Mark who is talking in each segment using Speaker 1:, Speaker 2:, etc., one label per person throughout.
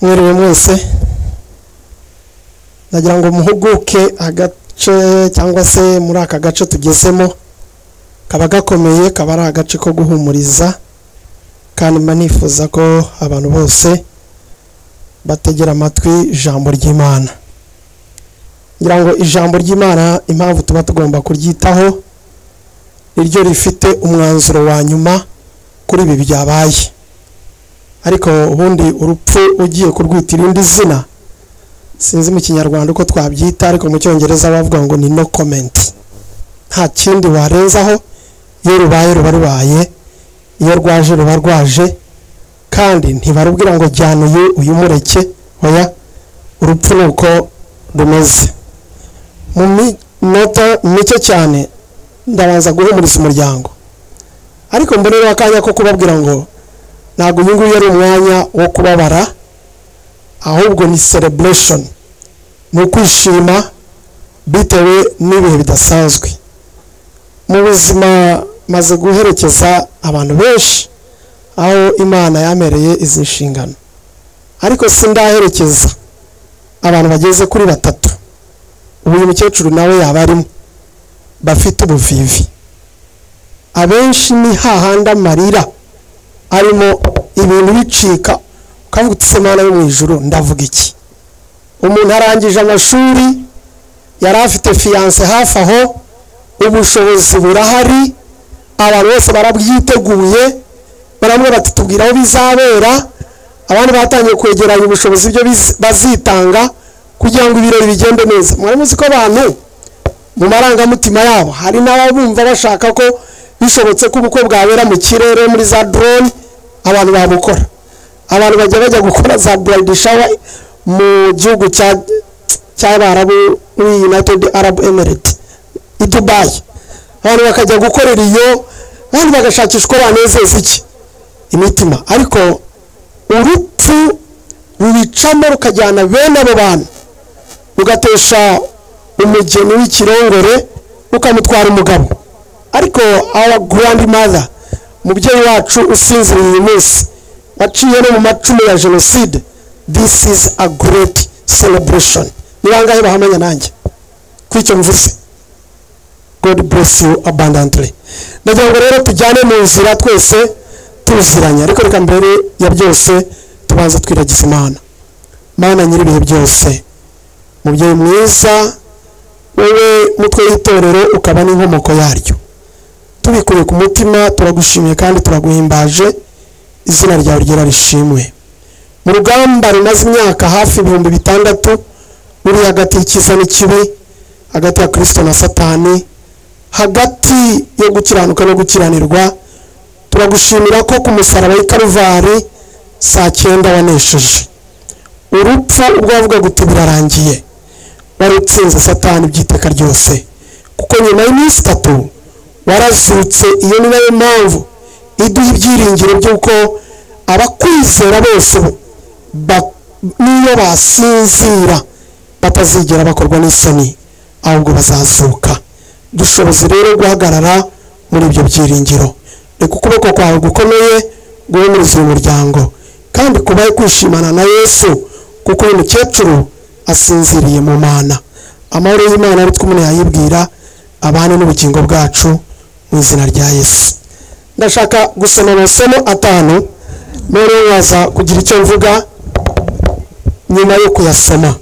Speaker 1: Mwiriwe mwese, ndagira ngo muhuguke agace cyangwa se muri aka gace tugezemo kaba gakomeye, kaba ari agace ko guhumuriza, kandi mba nifuza ko abantu bose bategera amatwi ijambo ry'Imana. Ngira ngo ijambo ry'Imana impamvu tuba tugomba kuryitaho niryo rifite umwanzuro wa nyuma kuri ibi byabaye. Ariko ubundi urupfu ugiye kurwita irindi zina, sinzi mu Kinyarwanda uko twabyita, ariko mu Cyongereza bavuga ngo ni no comment. Nta kindi warenzaho, iyo rubaye ruba rubaye, iyo rwaje ruba rwaje, kandi ntibarubwira ngo jyana uyu uyumureke, oya, urupfu nuko rumeze. Mu minota mike cyane ndabanza guhumuriza umuryango, ariko mbonera akanya ko kubabwira ngo ntabwo uyu nguyu ari umwanya wo kubabara, ahubwo ni celebration, ni ukwishima bitewe n'ibihe bidasanzwe. Mu buzima maze guherekeza abantu benshi aho Imana yamereye izi nshingano, ariko sindaherekeza abantu bageze kuri batatu, uyu mukecuru nawe yaba arimo, bafite ubuvivi. Abenshi ni hahanda amarira arimo ibintu bicika, ukavuga uti se Mana yo mu ijuru ndavuga iki? Umuntu arangije amashuri, yari afite fiance hafi aho, ubushobozi burahari, abantu bose barabyiteguye, baramwe bati tubwira aho bizabera, abandi batangiye kwegeranya ubushobozi byo bazitanga kugira ngo ibirori bigende neza. Mwari muzi ko abantu mu marangamutima yabo hari n'ababumva bashaka ko bishobotse ko ubukwe bwabera mu kirere muri za drone, abantu babukora. Abantu bajya bajya gukora za bride shower mu gihugu cy'Abarabu muri United Arab Emirates i Dubai, abantu bakajya gukorera iyo, abandi bagashakisha uko banezeza iki imitima. Ariko urupfu rubicamo rukajyana bene abo bantu, rugatesha umugeni w'ikirongore rukamutwara umugabo. Ariko our grandmother, umubyeyi wacu usinziriye uyu munsi, waciye no mu macumu ya jenoside, this is a great celebration. Ni bangahe bahamanya nanjye kwicyo mvuze? God bless you abundantly. Ndagira ngo rero tujyane mu nzira twese tuziranye, ariko reka mbere ya byose tubanza twiragiza Imana. Mana nyir'ibihe byose, mubyeyi mwiza, wowe mutwe w'itorero ukaba n'inkomoko yaryo, tubikuye ku mutima turagushimiye kandi turaguhimbaje, izina ryawe ryera rishimwe. Mu rugamba rumaze imyaka hafi 6000 ruri hagati y'ikiza n'ikibi, hagati ya Kristo na Satani, hagati yo gukiranuka no gukiranirwa, turagushimira ko ku musaraba w'i Karuvari saa 9 wanesheje urupfu. Ubwo wavuga guti birarangiye, warutsinze Satani by'iteka ryose, kuko nyuma y'iminsi 3 warazutse. Iyo ni nayo mpamvu iduha ibyiringiro by'uko abakwizera bose niyo basinzira batazigera bakorwa n'isoni, ahubwo bazazuka. Dushoboze rero guhagarara muri ibyo byiringiro. Reka ukuboko kwawe gukomeye guhumuriza uyu muryango, kandi kubaye kwishimana na Yesu, kuko uyu mukecuru asinziriye mu Mana. Amahoro y'Imana ari tw'umuntu yayibwira abane n'ubugingo bwacu mu izina rya Yesu. Ndashaka gusoma amasomo 5, none waza kugira icyo mvuga nyuma yo kuyasoma.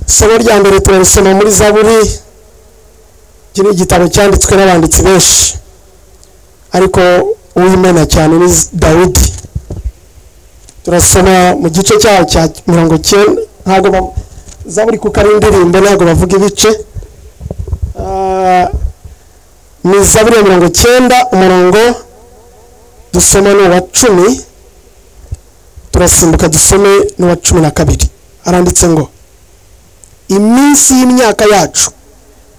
Speaker 1: Isomo rya mbere turarisoma muri Zaburi. Iki ni igitabo cyanditswe n'abanditsi benshi, ariko uwimena cyane ni Dawidi. Turasoma mu gice cyaho cya 90. Ntabwo Zaburi kuko ari indirimbo ntabwo bavuga ibice. Ni Zaburi ya 90 umurongo dusoma ni uwa 10, turasimbuka dusome n'uwa 12. Aranditse ngo iminsi y'imyaka yacu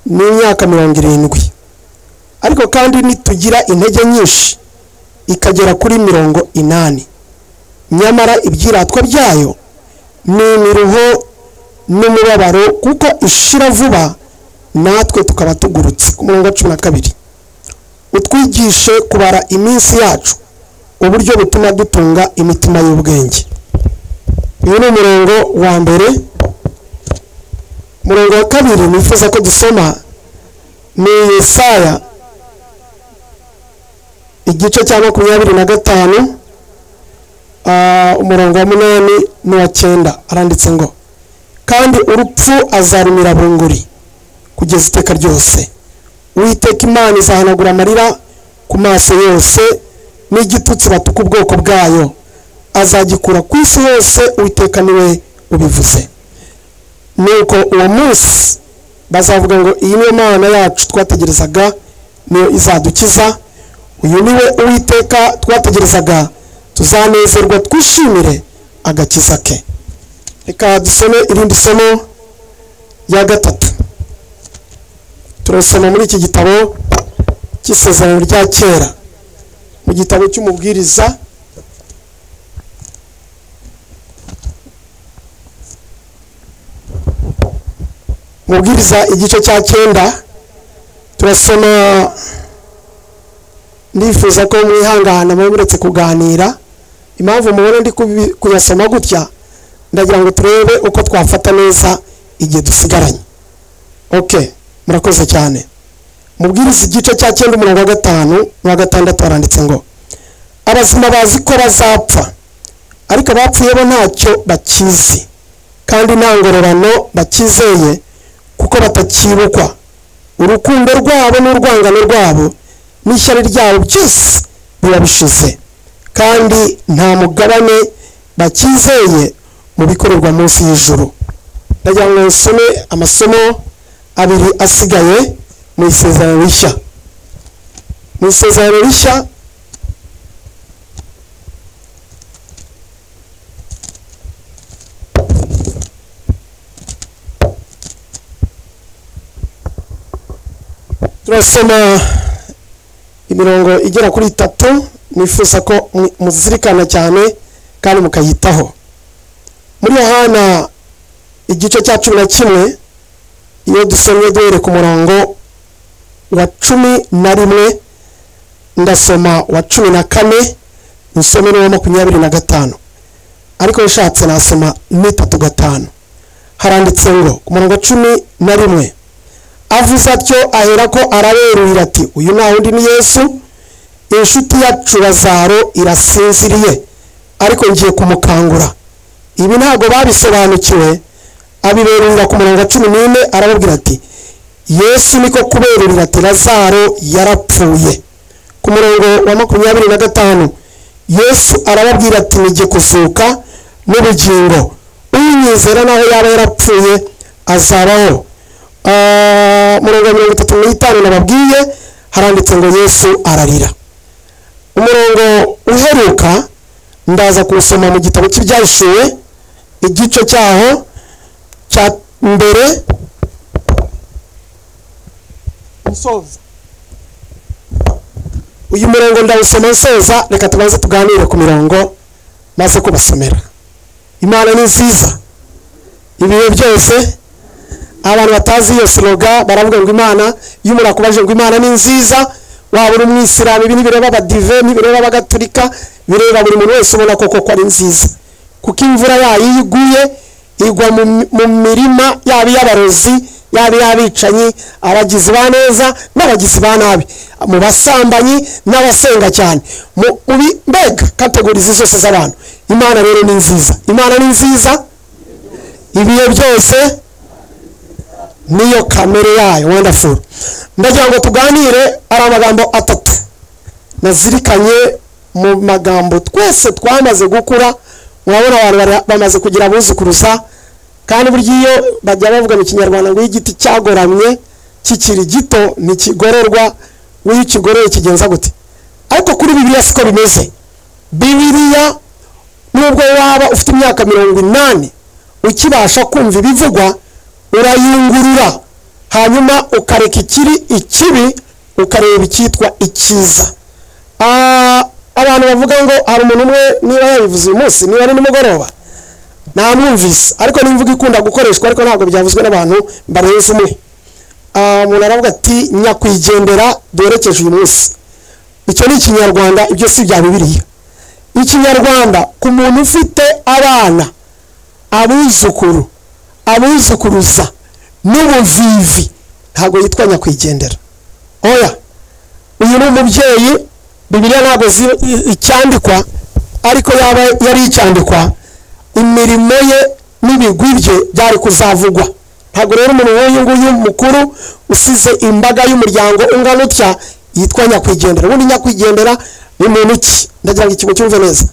Speaker 1: ni imyaka 70, ariko kandi nitugira intege nyinshi ikagera kuri 80, nyamara ibyiratwa byayo ni imiruho n'umubabaro, kuko ishira vuba natwe tukaba tugurutse. Ku murongo wa 12, utwigishe kubara iminsi yacu uburyo butuma dutunga imitima y'ubwenge. Uyu ni umurongo wa mbere. Umurongo wa kabiri nifuza ko dusoma ni Yesaya igice cya 25, umurongo wa 8 n'uwa 9. Aranditse ngo kandi urupfu azarumira bunguri kugeza iteka ryose, Uwiteka Imana izahanagura amarira ku maso yose, n'igitutsi batuka ubwoko bwayo azagikura ku isi yose, Uwiteka niwe ubivuze. Nuko uwo munsi bazavuga ngo iyi niyo Mana yacu twategerezaga, niyo izadukiza, uyu niwe Uwiteka twategerezaga, tuzanezerwa twishimire agakiza ke. Reka dusome irindi somo rya gatatu. Turasoma muri iki gitabo cy'isezerano rya kera, mu gitabo cy'umubwiriza mubwiriza igice cya 9. Turasoma, ndifuza ko mwihangana muretse kuganira. Impamvu mubona ndi kuyasoma gutya, ndagira ngo turebe uko twafata neza igihe dusigaranye. Okay, murakoze cyane. Mubwiriza igice cya 9 umurongo wa 5 n'uwa 6 aranditse ngo abazima bazi ko bazapfa, ariko abapfuye bo ntacyo bakizi, kandi nta ngororano bakizeye, kuko batakibukwa. Urukundo rwabo n'urwangano rwabo n'ishyari ryabo byose biba bishize, kandi nta mugabane bakizeye mu bikorerwa munsi y'ijuru. Ndagira ngo nsome amasomo abiri asigaye mu isezerano rishya. Mu isezerano rishya turasoma imirongo igera kuri 3, nifuza ko muzirikana cyane kandi mukayitaho. Muri Yohana igice cya 11, iyo dusomye duhere ku murongo wa 11, ndasoma wa 14, nsome n'uwa 25, ariko nshatse nasoma 3:5. Haranditse ngo ku murongo wa 11, avuze atyo aherako araberurira ati uyu nta wundi ni Yesu, inshuti yacu Lazaro irasinziriye, ariko ngiye kumukangura. Ibi ntabwo babisobanukiwe. Abiberurira ku murongo wa 14, arababwira ati Yesu niko kuberurira ati Lazaro yarapfuye. Ku murongo wa 25, Yesu arababwira ati ngiye kuzuka n'ubugingo, unyizera naho yaba yarapfuye azabaho. Umurongo wa 35 nababwiye haranditse ngo Yesu ararira. Umurongo uheruka ndaza kuwusoma mu gitabo cy'Ibyahishuwe igice cyaho cya mbere, nsoza. Uyu murongo ndawusoma nsoza, reka tubanze tuganire ku mirongo maze kubasomera. Imana ni nziza ibihe byose. Abantu batazi iyo sloga baravuga ngo Imana, iyo umuntu akubaje ngo Imana ni nziza, waba uri umwisilamu, ibi ntibireba abadive, ntibireba abagatulika, bireba buri muntu wese ubona koko ko ari nziza. Kuko imvura yayo iyo iguye igwa mu mirima, yaba iy'abarozi, yaba iy'abicanyi, abagizi ba neza n'abagizi ba nabi, mu basambanyi n'abasenga cyane, mu mbega kategori zose z'abantu. Imana rero ni nziza. Imana ni nziza ibihe byose, niyo kamere yayo. Wonderful. Ndagira ngo tuganire ari amagambo atatu nazirikanye mu magambo twese twamaze gukura. Murabona abantu bamaze kugira abuzukuruza, kandi burya iyo bajya bavuga mu Kinyarwanda ngo igiti cyagoramye kikiri gito ntikigororwa, iyo ukigororeye kigenza gute? Ariko kuri Bibiliya siko bimeze. Bibiliya nubwo waba ufite imyaka 80 ukibasha kumva ibivugwa, urayungurura hanyuma ukareka ikiri ikibi ukareba icyitwa icyiza. Abantu bavuga ngo hari umuntu umwe, niba yabivuze uyu munsi, niba ari nimugoroba, Namwumvise, ariko n'imvugo ikunda gukoreshwa, ariko ntabwo byavuzwe n'abantu barenze umwe. Umuntu aravuga ati nyakwigendera duherekeje uyu munsi. Icyo ni ikinyarwanda, ibyo si bya Bibiliya. Ikinyarwanda ku muntu ufite abana, abuzukuru, abuzukuruza n'ubuvivi, ntabwo yitwa nyakwigendera. Oya, uyu ni umubyeyi. Bibiliya ntabwo icyandikwa, ariko yaba yari icyandikwa, imirimo ye n'ibigwi bye byari kuzavugwa. Ntabwo rero umuntu w'uyu nguyu mukuru usize imbaga y'umuryango ungana utya yitwa nyakwigendera. Ubundi nyakwigendera ni muntu ki? Ndagira ngo ikintu cyumve neza.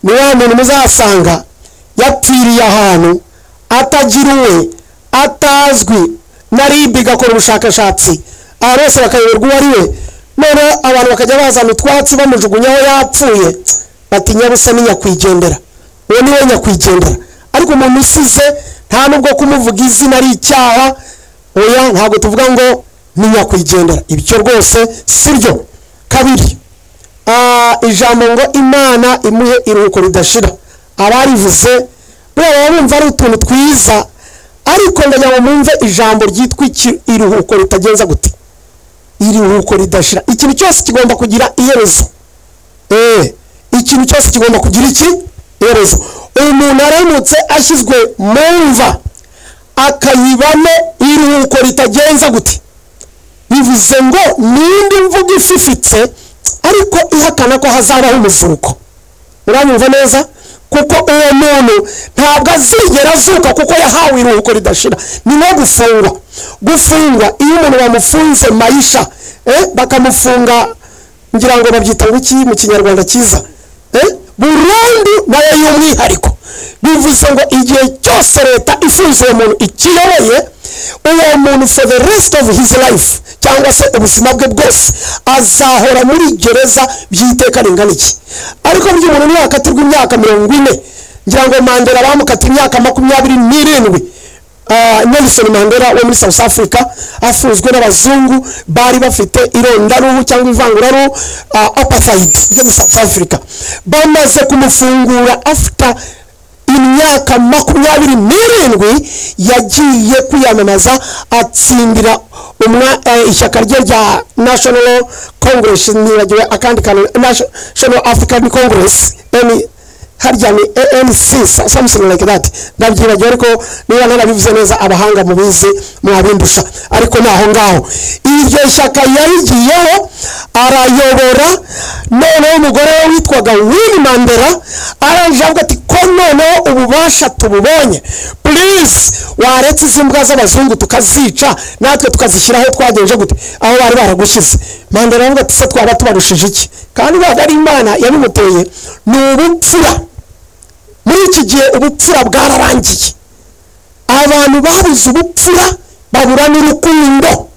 Speaker 1: Ni wa muntu muzasanga yapfiriye ahantu atagira uwe, atazwi, na RIB igakora ubushakashatsi, abantu bose bakayoberwa uwo ari we, none abantu bakajya bazana utwatsi bamujugunyaho yapfuye, bati nyabusa ni nyakwigendera. Uwo ni we nyakwigendera. Ariko umuntu usize nta nubwo kumuvuga izina ari icyaha, oya, ntabwo tuvuga ngo ni nyakwigendera. Ibyo rwose si byo. Kabiri, ijambo ngo Imana imuhe iruhuko ridashira, abarivuze baba bumva ari utuntu twiza, ariko ndagira ngo mwumve ijambo ryitwa iruhuko ritagenza gute, iruhuko ridashira. Ikintu cyose kigomba kugira iherezo. Ikintu cyose kigomba kugira iki? Iherezo. Umuntu aramutse ashyizwe mu mva akayibamo iruhuko ritagenza gute, bivuze ngo nindi mvugo ififitse ariko ihakana ko hazabaho umuzuko. Uranyumva neza? Kuko uwo muntu ntabwo azigera azuka, kuko yahawe iruhuko ridashira. Ni nko gufungwa. Gufungwa, iyo umuntu bamufunze maisha, bakamufunga, ngira ngo babyita ngo iki mu kinyarwanda cyiza, burundu nayo y'umwihariko. Bivuze ngo igihe cyose leta ifunze uwo muntu ikiyoboye, uwo muntu for the rest of his life, cyangwa se ubuzima bwe bwose, azahora muri gereza by'iteka ringana iki. Ariko burya umuntu niyakatirwa imyaka 40, ngira ngo Mandela bamukata imyaka 27. Nelson Mandela wo muri South Africa afunzwe n'abazungu bari bafite irondaruhu cyangwa ivanguraruhu, apartheid yo muri South Africa. Bamaze kumufungura after imyaka 27, yagiye kwiyamamaza atsindira ishyaka rye rya National Congress, nibagiwe akandi kantu, National African Congress, harya ni ANC, something like that, ndabyibagiwe, ariko niba narabivuze neza abahanga mubizi mwabindusha, ariko naho ngaho iryo shyaka yarigiyeho arayobora. Noneho umugore we witwaga Winnie Mandela arangije avuga ati ko noneho ububasha tububonye, please waretse izi mbwa z'abazungu tukazica natwe tukazishyiraho twagenje gute aho bari baragushyize. Mandela aravuga ati se twaba tubarushije iki? Kandi ntabwo ari Imana yabimuteye, ni ubupfura. Muri iki gihe ubupfura bwararangiye, abantu babuze ubupfura babura n'urukundo.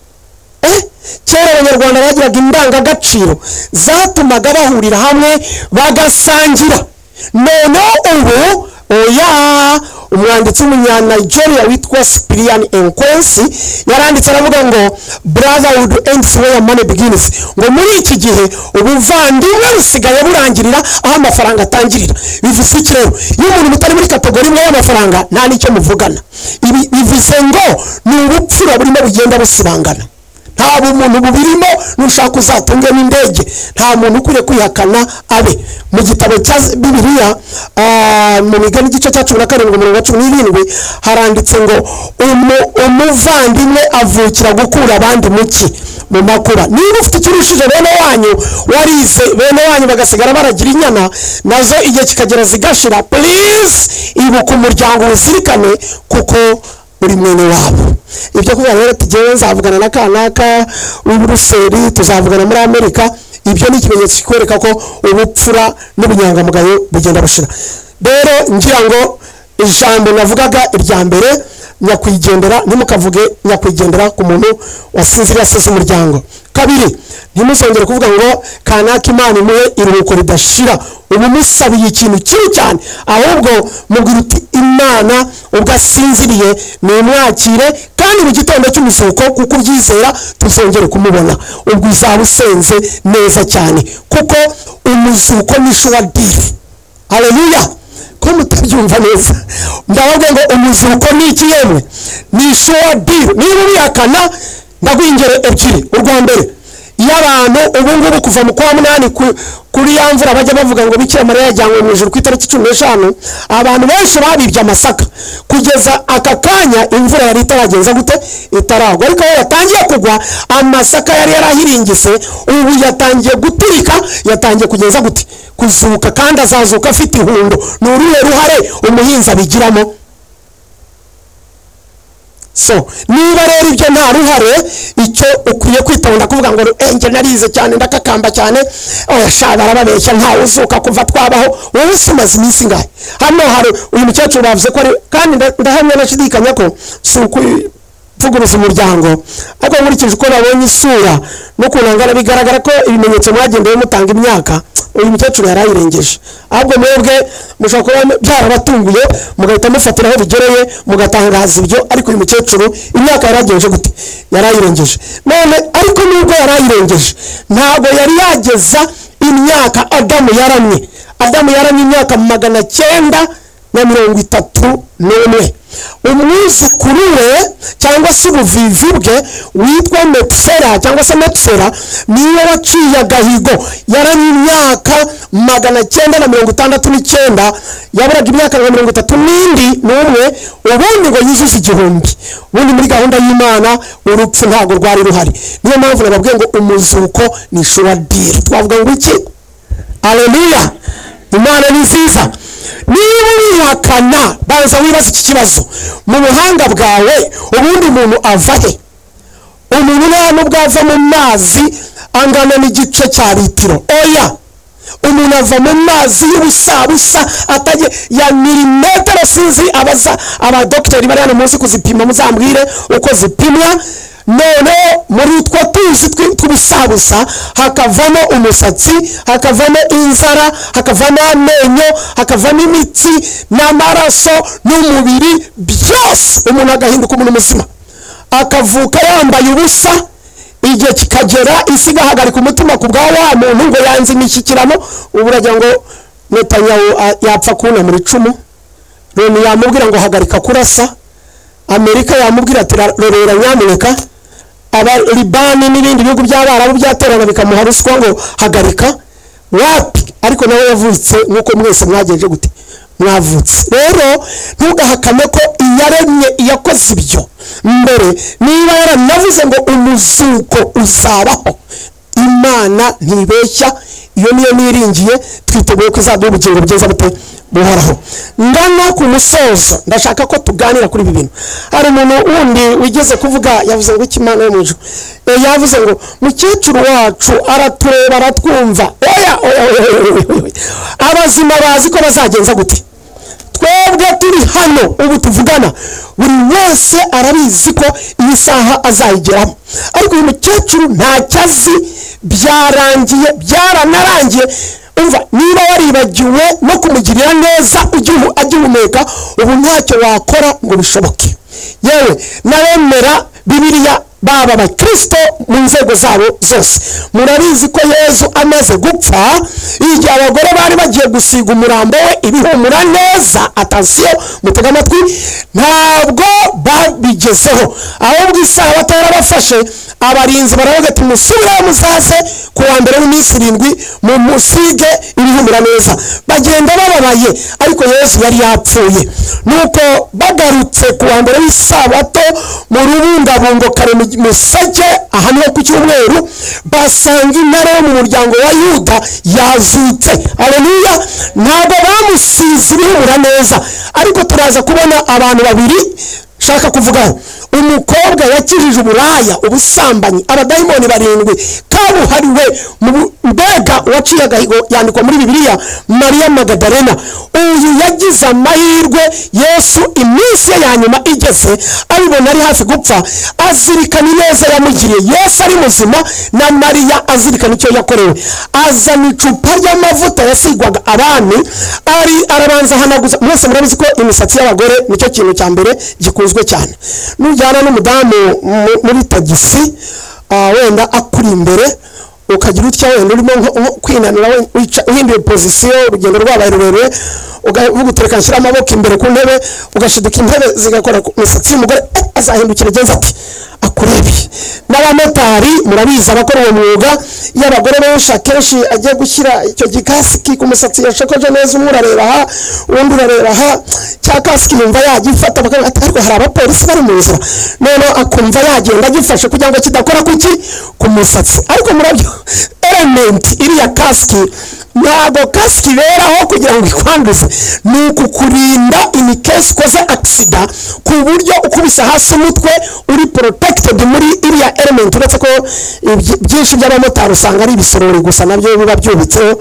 Speaker 1: Kera abanyarwanda bagiraga indangagaciro zatumaga bahurira hamwe bagasangira. Noneho ubu oya. Umwanditsi w'umunyanigeria witwa Cyprian Ekwensi yaranditse aravuga ngo brotherhood ends where money begins, ngo muri iki gihe ubuvandimwe busigaye burangirira aho amafaranga atangirira. Bivuze iki rero? Iyo umuntu mutari muri category imwe y'amafaranga nta n'icyo muvugana. Ibi bivuze ngo ni ubupfura burimo bugenda busibangana, nta bumuntu bubirimo. Nushaka uzatunge n'indege, nta muntu ukwiye kwihakana abe. Mu gitabo cya Bibiliya, mu Migani igice cya 17 umurongo wa 17, haranditse ngo umuvandimwe avukira gukura abandi muki mu makuba. Niba ufite icyo urushije bene wanyu, warize bene wanyu bagasigara baragira inyana nazo igihe kikagera zigashira, please ibuka umuryango uzirikane kuko uri mwene wabo. Ibyo kuvuga rero tugiye nzavugana na kanaka w'i Buruseli, tuzavugana muri Amerika, ibyo ni ikimenyetso kikwereka ko ubupfura n'ubunyangamugayo bugenda bushira. Rero ngira ngo ijambo navugaga irya mbere, nyakwigendera, ntimukavuge nyakwigendera ku muntu wasinziriye asize umuryango. Kabiri, ntimuzongere kuvuga ngo kanaka Imana imuhe iruhuko ridashira, ubu musabiye ikintu kibi cyane. Ahubwo mubwira uti Imana ubwo asinziriye nimwakire, kandi mu gitondo cy'umuzuko kuko ubyizera tuzongere kumubona. Ubwo uzaba usenze neza cyane, kuko umuzuko ni sure deal. Haleluya! Ko mutabyumva neza, Ndababwiye ngo umuzuko ni iki yemwe? Ni sure deal. Niba ubihakana ndaguha ingero ebyiri. Urwa mbere, iyo abantu ubu ngubu kuva mu kwa munani kuri ya mvura bajya bavuga ngo Bikira Mariya yajyanywe mu ijuru ku itariki 15, abantu benshi babibye amasaka kugeza aka kanya imvura yari itaragenza gute? Itaragwa. Ariko aho yatangiye kugwa amasaka yari yarahiringise, ubu yatangiye guturika, yatangiye kugeza gute? Kuzuka, kandi azazuka afite ihundo. Ni uruhe ruhare umuhinzi abigiramo? So niba rero ibyo nta ruhare, icyo ukwiye kwitonda kuvuga ngo njye narize cyane ndakakamba cyane, oya sha barababeshya nta uzuka kuva twabaho. Wowe se umaze iminsi ingahe hano? Hari uyu mukecuru bavuze ko ari, kandi ndahamya nashidikanya ko si ukuvuguruza umuryango, ariko nkurikije uko nabonye isura n'ukuntu angana, bigaragara ko ibimenyetso mwagendeye mutanga imyaka uyu mukecuru yarayirengeje. Ahubwo mwebwe mushobora kuba byarabatunguye mugahita mufatira aho bigereye mugatangaza ibyo, ariko uyu mukecuru imyaka yaragenje gute? Yarayirengeje. None ariko nubwo yarayirengeje ntabwo yari yageza imyaka Adamu yaramye. Adamu yaramye imyaka 931. Umwuzukuru we cyangwa se ubuvivi bwe witwa Metusela cyangwa se Metusela niwe waciye agahigo, yaramye imyaka 969, yaburaga imyaka 31 ubundi ngo yuzuze 1000. Ubundi muri gahunda y'Imana urupfu ntabwo rwari ruhari. Niyo mpamvu nababwiye ngo umuzuko ni sure deal. Twavuga ngo iki? Haleluya, Imana ni nziza. Niba wihakana banza wibaze iki kibazo mu buhanga bwawe, ubundi umuntu ava he? Umuntu nta nubwo ava mu mazi angana n'igice cya litiro, oya. Umuntu ava mu mazi y'ubusabusa atajye ya milimetero, sinzi abaza abadokiteri bari hano munsi kuzipima, muzambwire uko zipimwa. None muri utwo tuzi tw'ubusabusa hakavamo umusatsi, hakavamo inzara, hakavamo amenyo, hakavamo imitsi n'amaraso n'umubiri byose. Umuntu agahinduka umuntu muzima, akavuka yambaye ubusa. Igihe kikagera isi igahagarika umutima ku bwa wa muntu ngo yanze imishyikirano. Ubu uragira ngo Netanyahu yapfa kunamura icumu, Loni yamubwira ngo hagarika kurasa, Amerika yamubwira ati rorera nyamuneka, aba Libani n'ibindi bihugu by'Abarabu byaterana bikamuha ruswa ngo hagarika, wapi. Ariko nawe yavutse nk'uko mwese mwagenje gute? Mwavutse. Rero ntugahakane ko iyaremye iyakoze ibyo mbere, niba yaranavuze ngo umuzuko uzabaho, Imana ntibeshya. Iyo niyo niringiye, twiteguye ko izaduha ubugingo bwiza bute buhoraho. Ngana ku musozo, ndashaka ko tuganira kuri ibi bintu. Hari umuntu wundi wigeze kuvuga, yavuze ngo iki Imana yo mu ijuru, yavuze ngo mukecuru wacu aratureba aratwumva. Oya oya oya, abazima bazi ko bazagenza gute? Twebwe turi hano ubu tuvugana, buri wese arabizi ko iyi saha azayigeramo, ariko uyu mukecuru ntacyo azi, byarangiye, byaranarangiye. Umva, niba waribagiwe no kumugirira neza agihumeka, ubu ntacyo wakora ngo bishoboke. Yewe n'abemera Bibiliya baba abakristo mu nzego zabo zose, murabizi ko Yezu amaze gupfa, igihe abagore bari bagiye gusiga umurambo we ibihumura neza, atansiyo mutega amatwi, ntabwo babigezeho, ahubwo isaha batarabafashe abarinzi baravuga ati musubire muzaze ku wa mbere w'iminsi 7 mumusige ibihumura neza. Bagenda bababaye, ariko Yesu yari yapfuye. Nuko bagarutse ku wa mbere w'isabato mu rubungabungo kare museke, ahantu ho ku cyumweru, basanga intare yo mu muryango wa Yuda yazutse. Haleluya. Ntabwo bamusize ibihumura neza, ariko turaza kubona abantu babiri shaka kuvugaho. Umukobwa yakijije uburaya, ubusambanyi, abadayimoni 7 kabuhariwe mu mbega waciye agahigo, yandikwa muri Bibiliya, Mariya Magadalena. Uyu yagize amahirwe, Yesu iminsi ye ya nyuma igeze abibona ari hafi gupfa, azirikana ineza yamugiriye. Yesu ari muzima na Mariya azirikana icyo yakorewe, azana icupa ry'amavuta yasigwaga abami, ari arabanza ahanaguza. Mwese murabizi ko imisatsi y'abagore nicyo kintu cya mbere gikunzwe cyane. Nujyana n'umudamu muri tagisi, wenda akuri imbere, Ukagira utya wenda urimo kwinanura, uhinduye pozisiyo, urugendo rwabaye rurerure, ugavuga utereka nshyira amaboko imbere ku ntebe, ugashiduka intebe zigakora ku misatsi y'umugore, azahindukira agenza ati akurebe. N'abamotari murabizi, abakora uwo mwuga, iyo abagore benshi akenshi agiye gushyira icyo gikasiki ku musatsi yashokoje neza, umwe urareba aha, uwundi urareba aha, cya kasiki yumva yagifata, bakavuga ati ariko hari abapolisi bari mu nzira, noneho akumva yagenda agifashe kugira ngo kidakora kuki ku musatsi. Ariko murabyo element iriya kasiki, ntabwo kasiki iberaho kugira ngo ikwanduze, ni ukukurinda in case ukoze accident, ku buryo ukubise hasi umutwe uri protected muri iriya element. Uretse ko byinshi by'abamotari usanga ari ibisorori gusa, nabyo biba byubitseho,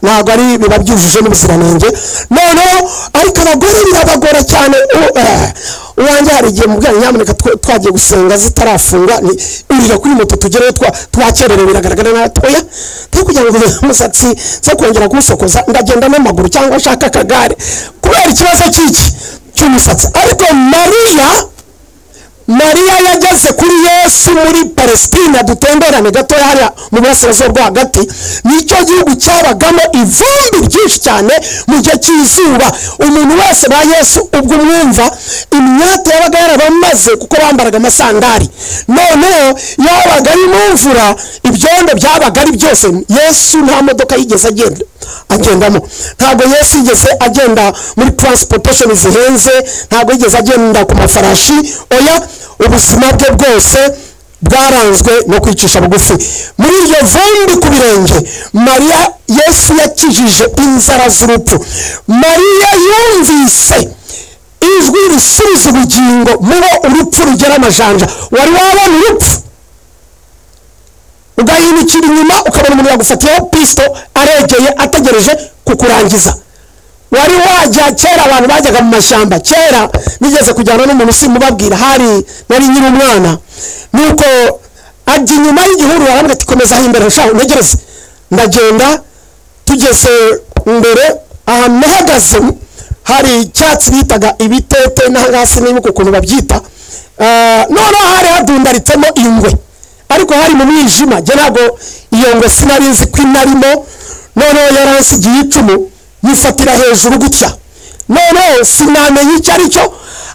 Speaker 1: ntabwo ari biba byujuje n'ubuziranenge. Noneho ariko abagore birabagora cyane. Uwanjye hari igihe mubwira nyamuneka twagiye gusenga zitarafunga, urira kuri moto tugereyo twakererewe, biragaragara natoya, kugira ngo umusatsi zo kongera kuwusokoza ndagenda n'amaguru cyangwa nshaka akagare, kubera ikibazo cy'iki cy'umusatsi. Ariko Mariya yageze kuri Yesu muri Palestina, dutemberane gatoya hariya mu burasirazuba bwo hagati, nicyo gihugu cyabagamo ivumbi ryinshi cyane mu gihe cy'izuba. Umuntu wese ba Yesu ubwo umwumva imyate yabaga yarabamaze, kuko bambaraga amasandari, noneho yabaga ari mu mvura, ibyondo byabaga ari byose. Yesu nta modoka yigeze agendamo, ntabwo Yesu yigeze agenda muri transportation zihenze, ntabwo yigeze agenda ku mafarashi, oya, ubuzima bwe bwose bwaranzwe no kwicisha bugufi. Muri iryo vumbi ku birenge, Mariya Yesu yakijije inzara z'urupfu. Mariya yumvise ijwi risubiza ubugingo mubo urupfu rugera amajanja. Wari wabona urupfu ugahindukira inyuma ukabona umuntu yagufatiyeho pisto aregeye ategereje kukurangiza. Wari wajya kera abantu bajyaga mu mashyamba, kera nigeze kujyana n'umuntu simubabwira, hari nari nyiri umwana, nuko ajya inyuma y'igihuru arambwira ati komeza aho imbere shaho ntegereze. Ndagenda, tugeze imbere ahantu nahagaze hari icyatsi bitaga ibitete, n'ahangaha sinibuka ukuntu babyita, noneho hari hadundaritsemo ingwe, ariko hari mu mwijima, njye ntabwo iyo ngwe sinari nzi ko inarimo. Noneho yaransigiye icumu yifatira hejuru gutya, noneho sinamenye icyo ari cyo,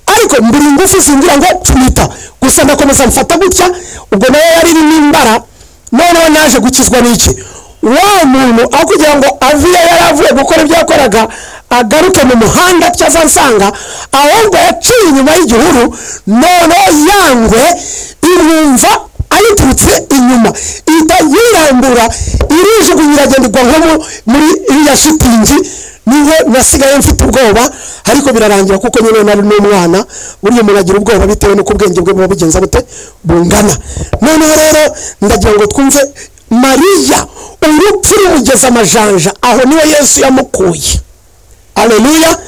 Speaker 1: ariko mbura ingufu zimbwira ngo cumita gusa, ndakomeza mfata gutya, ubwo nayo yari irimo imbara. Noneho naje gukizwa n'iki, wa muntu aho kugira ngo avuye yari avuye gukora ibyo yakoraga agaruke mu muhanda cyazansanga, ahubwo yaciye inyuma y'igihuru, noneho yangwe irumva ayiturutse inyuma, ihita yirambura irijugunya iragenda igwa nko muri iriya shitingi. Niho nasigaye mfite ubwoba, ariko birarangira kuko nyine nari n'umwana. Buriya umuntu agira ubwoba bitewe n'uko ubwenge bwe buba bugenza bute bungana. Noneho rero ndagira ngo twumve Mariya urupfu rumugeza amajanja, aho niwe Yesu yamukuye. Haleluya.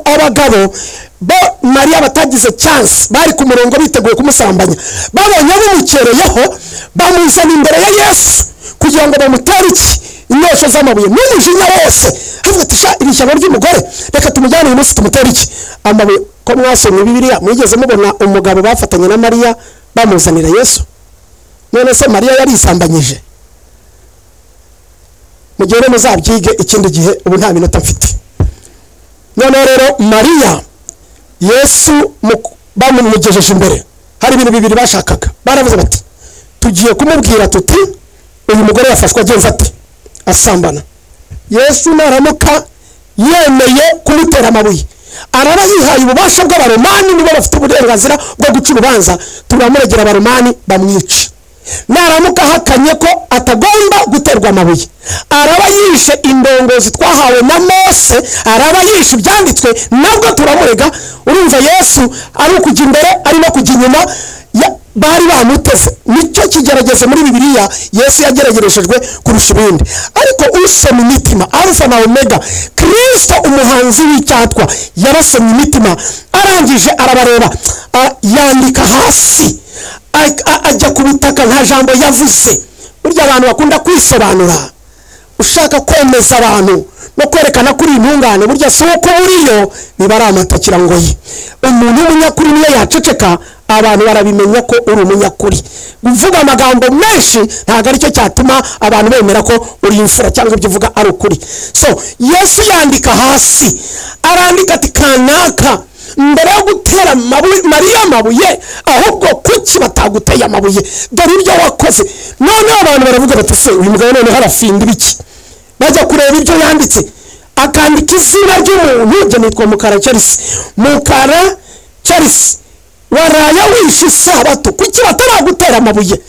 Speaker 1: Abagabo bo Mariya batagize chance, bari ku murongo biteguye kumusambanya, babonye bumukereyeho bamuzana imbere ya Yesu kugira ngo bamutere iki inyosho z'amabuye n'umujinya wose. Avuga ati sha iri shyano ry'umugore, reka tumujyane uyu munsi tumutere iki amabuye. Ko mwasomye Bibiliya mwigeze mubona umugabo bafatanye na Mariya bamuzanira Yesu? None se Mariya yarisambanyije? Mugere muzabyige ikindi gihe, ubu nta minota mfite. None rero Mariya Yesu bamugejeje imbere, hari ibintu bibiri bashakaga. Baravuze bati tugiye kumubwira tuti uyu mugore yafashwe agenza ati asambana. Yesu naramuka yemeye kumutera amabuye, araba yihaye ububasha bw'abaromani, nibo bafite uburenganzira bwo guca urubanza, turamuregera abaromani bamwica. Naramuka ahakanye ko atagomba guterwa amabuye, araba yishe indongozi twahawe na Mose, araba yishe ibyanditswe, nabwo turamurega. Urumva Yesu ari ukujya imbere ari no kujya inyuma, bari bamuteze. Nicyo kigerageze muri Bibiliya Yesu yageragereshejwe kurusha ibindi. Ariko usoma imitima, Alfa na Omega, Kristo umuhanzi w'icyatwa yarasomye imitima, arangije arabareba, yandika hasi, ajya ku butaka, nta jambo yavuze. Burya abantu bakunda kwisobanura, ushaka kwemeza abantu no kwerekana kuri intungane, burya si uko uriyo niba ari amatakira ngoyi. Umuntu w'umunyakuri niyo yaceceka Abantu barabimenya ko uri umunyakuri. Kuvuga amagambo menshi ntabwo aricyo cyatuma abantu bemera ko uri imfura cyangwa ibyo uvuga ari ukuri. So Yesu yandika hasi, arandika ati kanaka mbere yo gutera Mariya amabuye, ahubwo kuki bataguteye amabuye? Dore ibyo wakoze. Noneho abantu baravuga bati se uyu mugabo noneho arafinda ibiki? Bajya kureba ibyo yanditse, akandika izina ry'umuntu. Njye nitwa Mukara Charles. Mukara Charles, waraya wishe isabato, kuki bataragutera amabuye?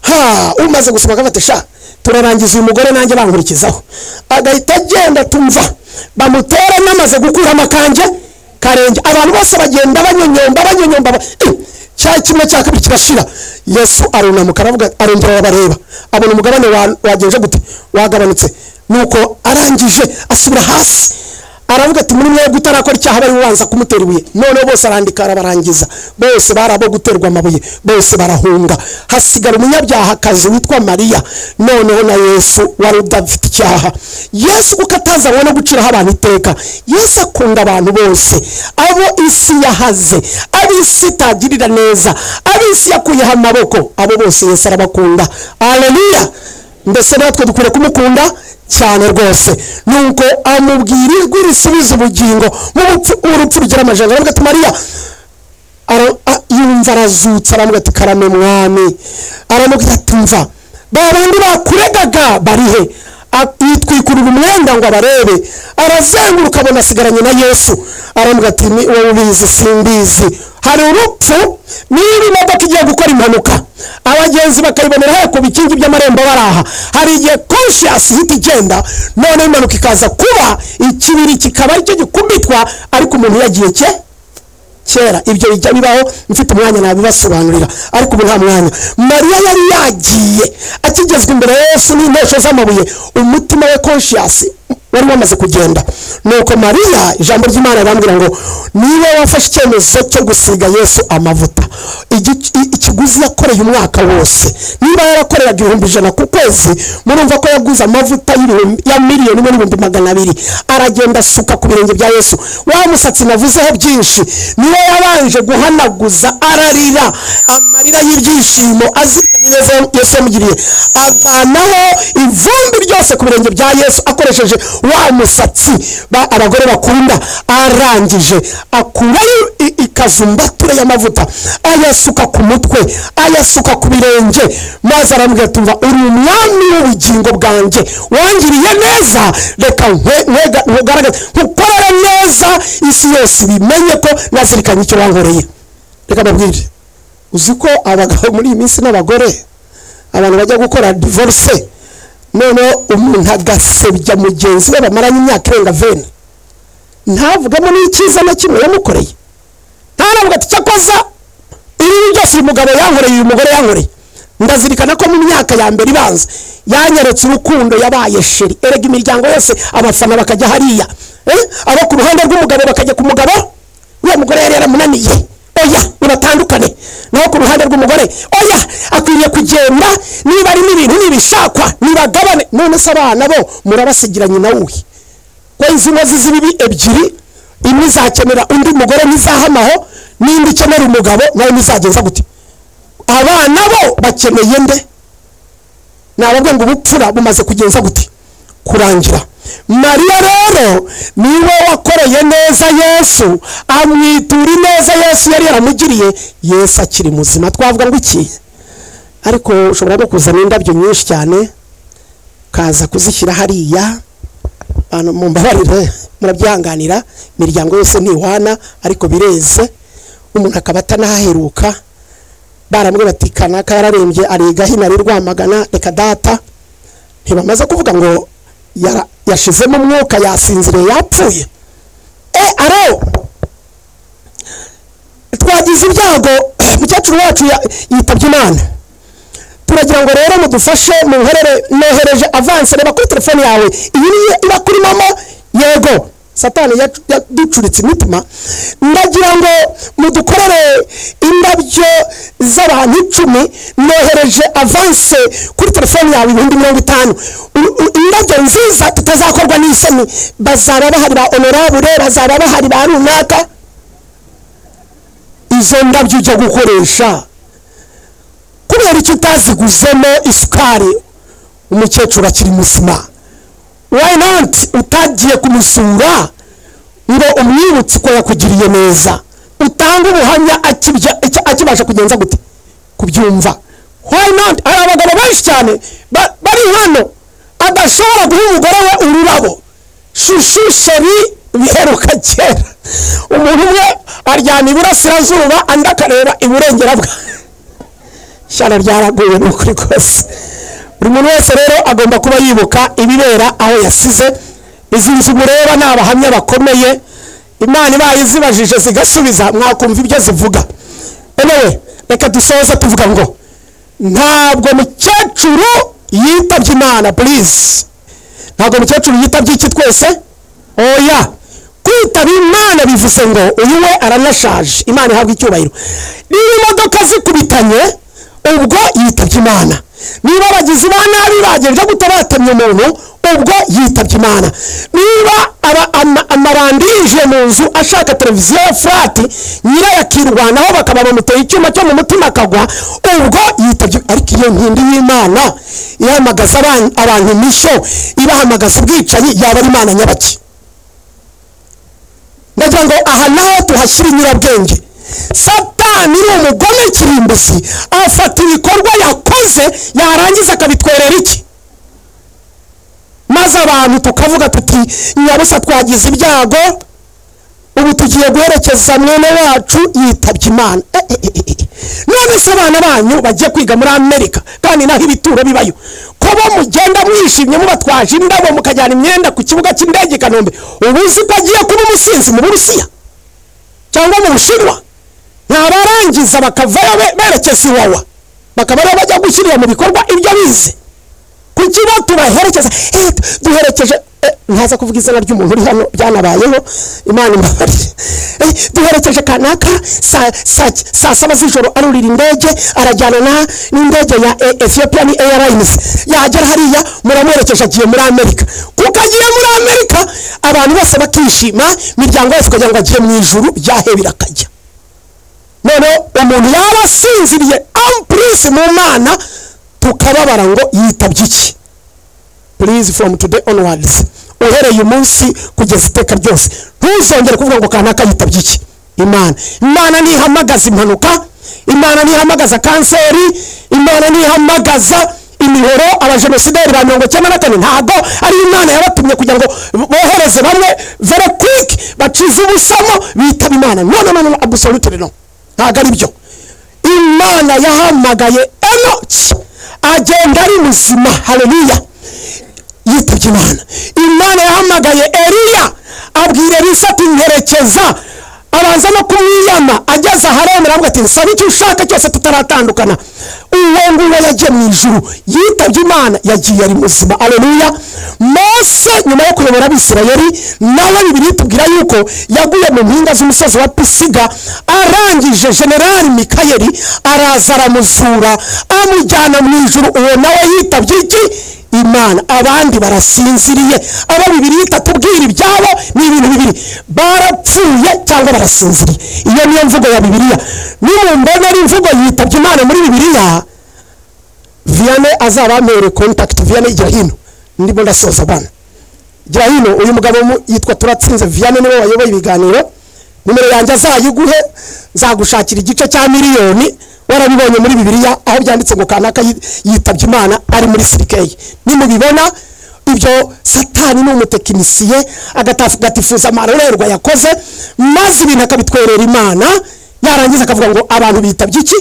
Speaker 1: Ha, umaze gusoma akafata sha turarangiza uyu mugore nanjye bankurikizaho. Agahita agenda tumva bamutera namaze gukuramo akanjye karenge. Abantu bose bagenda banyonyomba banyonyomba, cya kimwe cya kabiri kirashira. Yesu arunamuka aravuga, arongera arabareba, abona umugabane wagenje gute, wagabanutse. Nuko arangije asubira hasi aravuga ati muri mwebwe utarakora icyaha bari ubanza kumutera ibuye. Noneho bose arandika arabarangiza, bose bari abo guterwa amabuye, bose barahunga. Hasigara umunyabyaha-kazi witwa Mariya, noneho na Yesu wari udafite icyaha. Yesu kuko atazanywe no guciraho abantu iteka, Yesu akunda abantu bose, abo isi yahaze, abo isi itagirira neza, abo isi yakuyeho amaboko, abo bose Yesu arabakunda. Haleluya! Mbese natwe dukwiriye kumukunda cyane rwose. Nuko amubwira ijwi risubiza ubugingo mu urupfu rugira amajanja. Aravuga ati Mariya, yumva arazutse, aramubwira ati karame mwami. Aramubwira ati mva, ba bandi bakuregaga barihe? Yitwikurura umwenda ngo abarebe, arazenguruka abona asigaranye na Yesu. Aramubwira ati ni wowe ubizi, simbizi. Hari urupfu, niba imodoka igiye gukora impanuka abagenzi bakayibonera ku bikingi by'amarembo baraha, hari igihe conscious ihita igenda, none impanuka ikaza kuba, ikibiri kikaba aricyo gikubitwa, ariko umuntu yagiye kera. Ibyo bijya bibaho, mfite umwanya nabibasobanurira, ariko ubu nta mwanya. Mariya yari yagiye akigezwa imbere ya Yesu n'intesho z'amabuye, umutima we conscious wari wamaze kugenda. Nuko Mariya, ijambo ry'Imana rirambwira ngo niba wafashe icyemezo cyo gusiga Yesu amavuta, ikiguzi yakoreye umwaka wose, niba yarakoreraga 100,000 ku kwezi, murumva ko yaguze amavuta ya 1,200,000, aragenda asuka ku birenge bya Yesu. Wa musatsi navuzeho byinshi, niwe yabanje guhanaguza, ararira amarira y'ibyishimo azirikanye neza Yesu yamugiriye, avanaho ivumbi ryose ku birenge bya Yesu akoresheje wa musatsi abagore bakunda. Arangije akurayo ikazumbature y'amavuta, ayasuka ku mutwe, ayasuka ku birenge, maze aramubwira ati umva, uri umwami w'ubugingo bwanjye, wangiriye neza, reka nkugaragaze nkukorere neza, isi yose bimenye ko nazirikanye icyo wankoreye. Reka mbabwire, uzi ko abagabo muri iyi minsi n'abagore, abantu bajya gukora divorce, noneho umuntu agasebya mugenzi we bamaranye imyaka irenga 20, ntavugamo n'icyiza na kimwe yamukoreye, ntanavuga ati cyakoza ibi byose uyu mugabo yankoreye, uyu mugore yankoreye. Ndazirikana ko mu myaka ya mbere ibanza yanyeretse urukundo, yabaye sheri. Erega imiryango yose abafana bakajya hariya, abo ku ruhande rw'umugabo bakajya ku mugabo, uwo mugore yari yaramunaniye, oya nibatandukane. Naho ku ruhande rw'umugore, oya akwiriye kugenda, niba ari n'ibintu nibishakwa nibagabane. None se abana bo murabasigira nyina wuhe? Ko izi nkozi z'ibibi ebyiri, imwe izakenera undi mugore ntizahamaho, n'indi ikenera umugabo nawe ntizagenza gute? Abana bo bakeneye nde? Nababwe ngo ubupfura bumaze kugenza gute? Kurangira. Mariya rero niwe wakoreye neza Yesu, amwitura ineza Yesu yari yaramugiriye, Yesu akiri muzima. Twavuga ngo iki? Ariko ushobora no kuzana indabyo nyinshi cyane kaza kuzishyira hariya, abantu mumbabarire murabyihanganira, imiryango yose ntihwana, ariko bireze, umuntu akaba atanaheruka, baramwe bati kanaka yararembye ariga hino ari Rwamagana, reka data. Ntibamaze kuvuga ngo yashizemo umwuka, yasinziriye, yapfuye. Aro twagize ibyago, umukecuru wacu yitabye Imana. Turagira ngo rero mudufashe, munkorere, nohereje avance, reba kuri telefone yawe, iyi niyo iba kuri mama. Yego, Satani yaducuritse imitima. Ndagira ngo mudukorere indabyo z'abantu 10, nohereje avance kuri telefone yawe 50,000. Indabyo nziza tutazakorwa n'isoni, bazaba bahari ba honorable, bazaba bahari ba runaka. Izo ndabyo ujya gukoresha kubera icyo utaziguzemo isukari, umukecuru akiri muzima. Why not utagiye kumusura ngo umwibutse ko yakugiriye neza, utanga ubuhamya akibasha kugenza gute kubyumva? Why not? Hari abagabo benshi cyane bari hano adashobora guha umugore we ururabo, shushu sheri biheruka kera. Umuntu umwe aryama iburasirazuba andi akareba iburengera bwa shyano ryaraguye. Ni ukuri kose, buri muntu wese rero agomba kuba yibuka ibibera aho yasize. Izi nzu mureba ni abahamya bakomeye, Imana ibaye izibajije zigasubiza mwakumva ibyo zivuga. Anyway, reka dusoze tuvuga ngo ntabwo mukecuru yitabye Imana, please. Ntabwo mukecuru yitabye iki twese? Oya. Kwitaba Imana bivuze ngo uyu we aranashaje, Imana ihabwa icyubahiro. Niba imodoka zikubitanye ubwo yitabye Imana, niba abagizi ba nabi bagenje gute batemye umuntu ubwo yitabye Imana, niba amabandi yinjiye mu nzu ashaka televiziyo ya furati nyirayo akirwanaho bakaba bamuteye icyuma cyo mu mutima akagwa, ubwo yitabye. Ariko iyo ntindi y'Imana ihamagaza abantu imishyo, ibahamagaza ubwicanyi, yaba ari Imana nyabaki? Ndagira ngo aha naho tuhashyira inyurabwenge. Satani ni umugome kirimbuzi, afata ibikorwa yakoze yarangiza akabitwerera iki, maze abantu tukavuga tuti nyabusa twagize ibyago, ubu tugiye guherekeza mwene wacu yitabye Imana. None se abana banyu bagiye kwiga muri Amerika kandi naho ibituro bibayo, ko bo mugenda mwishimye mubatwaje indabo mukajyana imyenda ku kibuga cy'indege i Kanombe, ubu uzi ko agiye kuba umusinzi mu Burusiya cyangwa mu Bushinwa? Ntabarangiza bakavayo berekeza iwawa, bakaba aribo bajya gushyirira mu bikorwa ibyo bize. Kuki bo tubaherekeza? Duherekeje, ntaza kuvuga izina ry'umuntu uri hano, byanabayeho, Imana imbabarire. Duherekeje kanaka saa saba z'ijoro arurira indege, arajyana n'indege ya Ethiopian Airlines, yagera hariya muramuherekeje agiye muri Amerika. Kuko agiye muri Amerika abantu bose bakishima, imiryango yose kugira ngo agiye mu ijuru, byahe birakajya. None umuntu yaba asinziriye amprise mu Mana tukababara ngo yitabye iki? Please, from today onwards, uhereye umunsi kugeza iteka ryose, ntuzongere kuvuga ngo kanaka yitabye iki Imana. Imana ntihamagaza impanuka, Imana ntihamagaza kanseri, Imana ntihamagaza imihoro. Abajenosideri ba 94 ntabwo ari Imana yabatumye kugira ngo bohereze bamwe very quick bacize ubusamo bitaba Imana. No, no, no, no, absolutely no, ntabwo ari byo. Imana yahamagaye Enoch agenda ari muzima, haleluya, yitabye Imana. Imana yahamagaye Eliya abwira Elisa ati mperekeza, abanza no kumwiyama, ageze aharemera avuga ati nsaba icyo ushaka cyose tutaratandukana. Uwo nguwo yagiye mu ijuru, yitabye Imana, yagiye ari muzima, haleluya. Mose nyuma yo kuyobora Abisirayeli, nawe Bibiliya itubwira yuko yaguye mu mpinga z'umusozi wa Pisiga, arangije Generali Mikayeli araza aramuzura amujyana mu ijuru. Uwo nawe yitabye iki? Imana. Abandi barasinziriye. Abo Bibiliya itatubwira ibyabo ni ibintu bibiri, barapfuye cyangwa barasinziriye. Iyo niyo mvugo ya Bibiliya. Nimumbona ari imvugo yitabye Imana muri Bibiliya, Vianney azabamere contact. Vianney gira hino, ndimo ndasoza bana, gira hino. Uyu mugabo yitwa Turatsinze Vianney, niwe wayoboye ibiganiro. Nimero yanjye azayiguhe, nzagushakira igice cya miliyoni. Warabibonye muri Bibiliya aho byanditse ngo kanaka yitabye Imana ari muri sirikeye. Nimubibona ibyo, Satani ni umutekinisiye, agatagatifuza amarorerwa yakoze, maze ibintu akabitwerera Imana, yarangiza akavuga ngo abantu bitabye iki?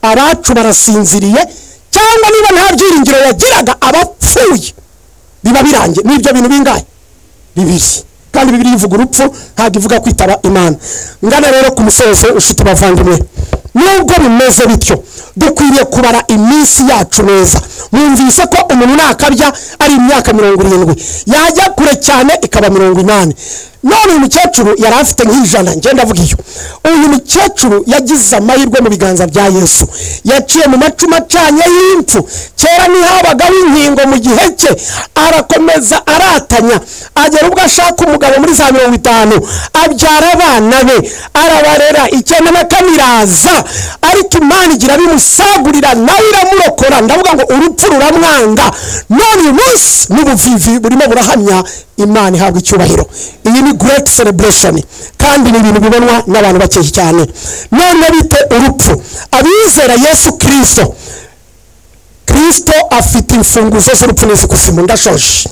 Speaker 1: Abacu barasinziriye, cyangwa niba nta byiringiro yagiraga abapfuye, biba birangiye. N'ibyo bintu bingahe? Bibiri. Kandi Bibiliya ivuga urupfu, ntabwo ivuga kwitaba Imana. Ngana rero ku musozo, inshuti bavandimwe, nubwo bimeze bityo dukwiriye kubara iminsi yacu neza. Mwumvise ko umuntu nakabya ari imyaka 70, yajya kure cyane ikaba 80. None uyu mukecuru yari afite nk'ijana, ngenda ndavuga iyo. Uyu mukecuru yagize amahirwe mu biganza bya Yesu, yaciye mu macuma acanye y'impfu. Kera ntihabagaho inkingo mu gihe cye, arakomeza aratanya, agera ubwo ashaka umugabo muri za 50, abyara abana be, arabarera, 94 iraza, ariko Imana igira bimusagurira nawe iramurokora. Ndavuga ngo urupfu ruramwanga. None uyu munsi n'ubuvivi burimo burahamya, Imana ihabwa icyubahiro. Iyi ni great celebration, kandi ni ibintu bibonwa n'abantu bake cyane. None bite urupfu? Abizera Yesu Kristo, Kristo afite imfunguzo z'urupfu n'iz'ikuzimu. Ndashoje.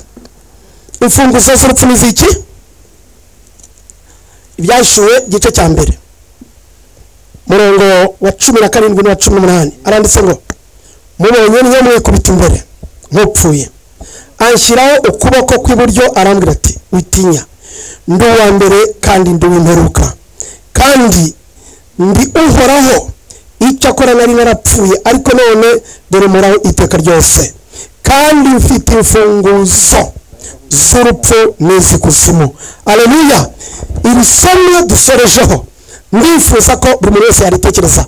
Speaker 1: Imfunguzo z'urupfu n'iziki? Ibyahishuwe igice cya mbere murongo wa 17 n'uwa 18, aranditse ngo mubonye niyo mwikubita imbere nk'upfuye, anshyiraho ukuboko kw'iburyo arambwira ati witinya, ndi uwa mbere kandi ndi uw'imperuka, kandi ndi uhoraho. Icyakora nari narapfuye, ariko none dore mporaho iteka ryose, kandi mfite imfunguzo z'urupfu n'iz'ikuzimu. Aleluya. Iri somo dusorejeho, ndifuza ko buri muntu wese yaritekereza.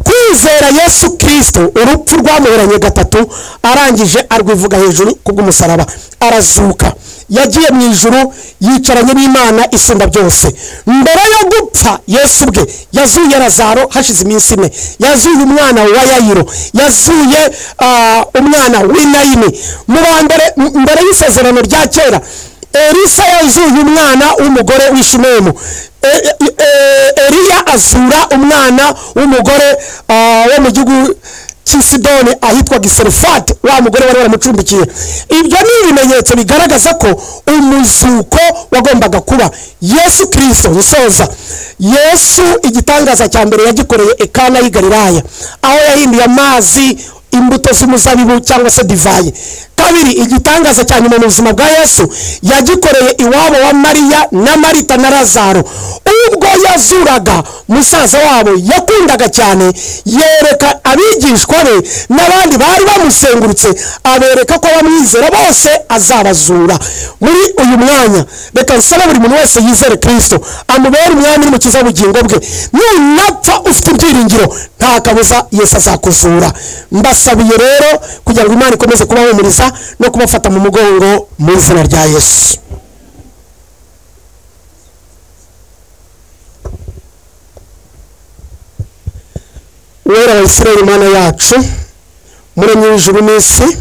Speaker 1: Kwizera Yesu Kristo, urupfu rwamuheranye 3, arangije arwivuga hejuru kubw'umusaraba, arazuka, yagiye mu ijuru, yicaranye n'Imana isumba byose. Mbere yo gupfa Yesu ubwe yazuye Lazaro hashize iminsi 4, yazuye umwana wa Yayiro, yazuye umwana w'Inayini. Mu bambere mbere y'isezerano rya kera, Elisa yazuye umwana w'umugore w'Ishunemu, Eliya azura umwana w'umugore wo mu gihugu cy'isidoni ahitwa Giserefati, wa mugore wari waramucumbikiye. Ibyo ni ibimenyetso bigaragaza ko umuzuko wagombaga kuba. Yesu Kristo nsoza, Yesu igitangaza cya mbere yagikoreye i Kana y'i Galilaya, aho yahinduye amazi imbuto z'umuzabibu cyangwa se divayi. Kabiri, igitangaza cya nyuma mu buzima bwa Yesu yagikoreye iwabo wa Mariya na Marita na Lazaro, ubwo yazuraga musaza wabo yakundaga cyane, yereka abigishwa be n'abandi bari bamusengurutse, abereka ko abamwizera bose azabazura. Muri uyu mwanya reka nsabe buri muntu wese yizere Kristo, amubere umwami n'umukiza w'ubugingo bwe. Nunapfa ufite ibyiringiro, nta kabuza Yesu azakuzura. Mbasabiye rero kugira ngo Imana ikomeze kubahumuriza no kubafata mu mugongo mu izina rya Yesu. Uwera wa Isirayeli, Imana yacu, muremyi w'ijuru n'isi,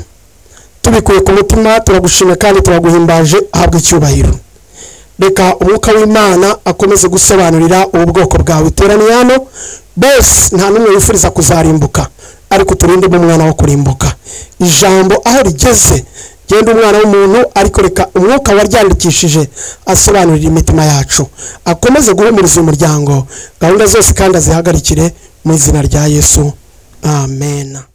Speaker 1: tubikuye ku mutima turagushima kandi turaguhimbaje, ahabwa icyubahiro. Reka umwuka w'Imana akomeze gusobanurira ubu bwoko bwawe iteraniye hano bose, nta n'umwe wifuriza kuzarimbuka, ariko turinde mu mwana wo kurimbuka. Ijambo aho rigeze, genda umwana w'umuntu, ariko reka umwuka waryandikishije asobanurira imitima yacu, akomeze guhumuriza umuryango, gahunda zose kandi azihagarikire mu izina rya Yesu. Amen.